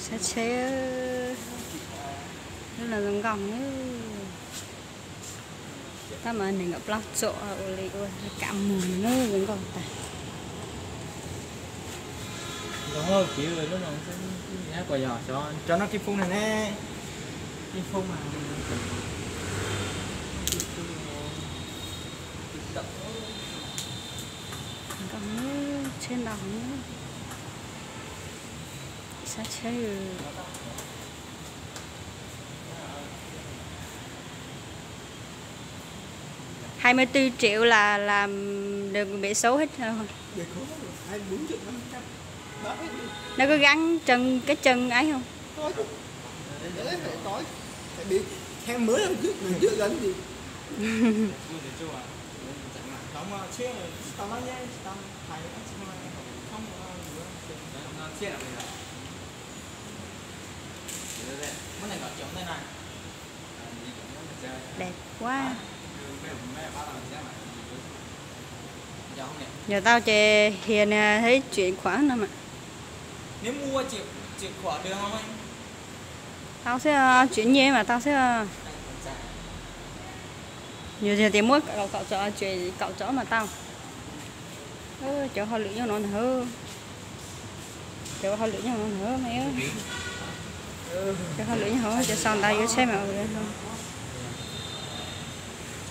Saib tsheb, lub no zoo nkauj. Tab mas nees nkaum plaub tsom ua li ua kam muag no zoo nkauj tas. Cov no kib foo ne, kib foo. Nkauj, tsheb ntau heev. Saib tsheb. Hai mươi tư triệu là là được biển số hết rồi. Nó có gắn chân, cái chân ấy không? Có chứ. Cái đấy phải có chứ. Tại vì xe mới là trước, mình trước gắn gì. Đẹp quá. Giờ tao ces hiền à, thấy chuyển khoản no mà. Tao xwb, chuyển nhẹ mà tao xwb. Yog tias muab kaum tsom, kaum tsom mas tau. Cov hauj lwm nyob no ntag. Cov hauj lwm nyob no ntag mas. Cov hauj lwm nyob hauv, cov sau ntawv yuav tsheb mas.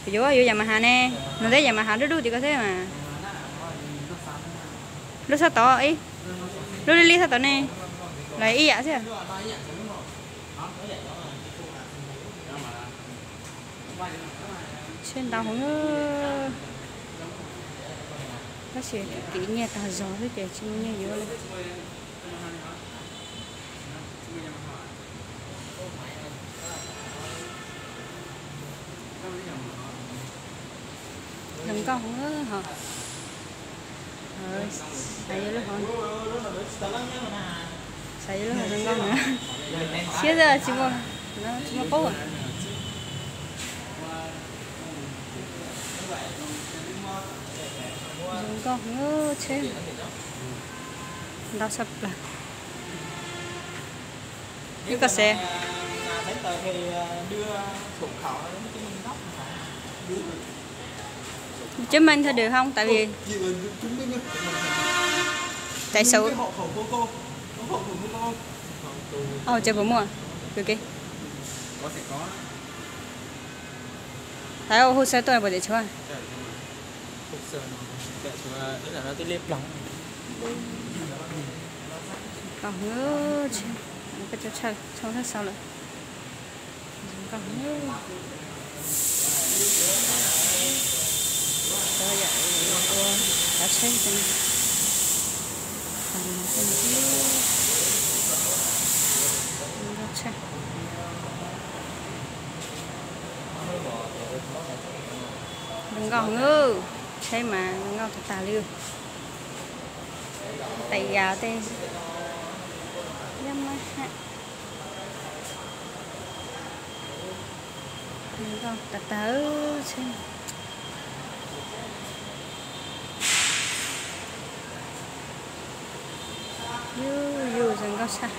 Kuv yuav, yuav Yamaha ne. Nws teb Yamaha dub dub tim ko thiab mas. Lub sab tod ib, lub li li sab tod ne, los ib yam xwb. Tsheb ntau heev. Tab sis kev nyiaj tag zog xwb ces tsis muaj nyiaj yuav li. Zoo nkauj heev hos. Xav yuav lub hauv, xav yuav lub hauv zoo nkauj na. Siab xwb tsis muaj, tsis muaj qub. Zoo nkauj heev, tsheb ntau tshaj plaws. Ib koj xav, chứng minh thư được không? Tại vì tại sao? Ồ, choผมmua. Ok. Tao hồ sơ tôi là bảo vệ chúa. Còn hứa chứ. Nó có cho sau, sau đó sau lận. Còn hứa. Tao dạy tua cá chép cho nên. Còn hứa. Nó có check. Zoo nkauj, tsheb mas zoo nkauj tag tag li. Tais Yas tej, Yamaha. Zoo nkauj tag tag tsheb. Yus, yus zoo nkauj tshaj.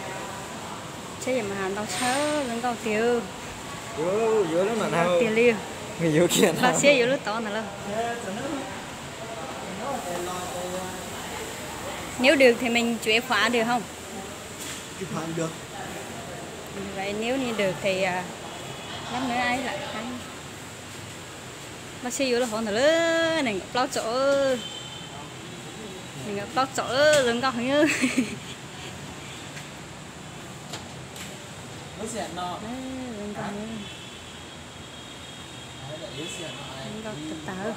Tsheb Yamaha ntau tshaj, zoo nkauj tiag. Zoo nkauj tiag li. Npaj siab yuav lub tod ntag lauj. Nếu được thì mình chuyển khoản được không? Vậy nếu như được thì lát nữa ấy lại. Npaj siab yuav lub hauv ntag lauj, nees nkaum plaub tsom. Nees nkaum plaub tsom, zoo nkauj heev. Zoo nkauj, zoo nkauj tag tag.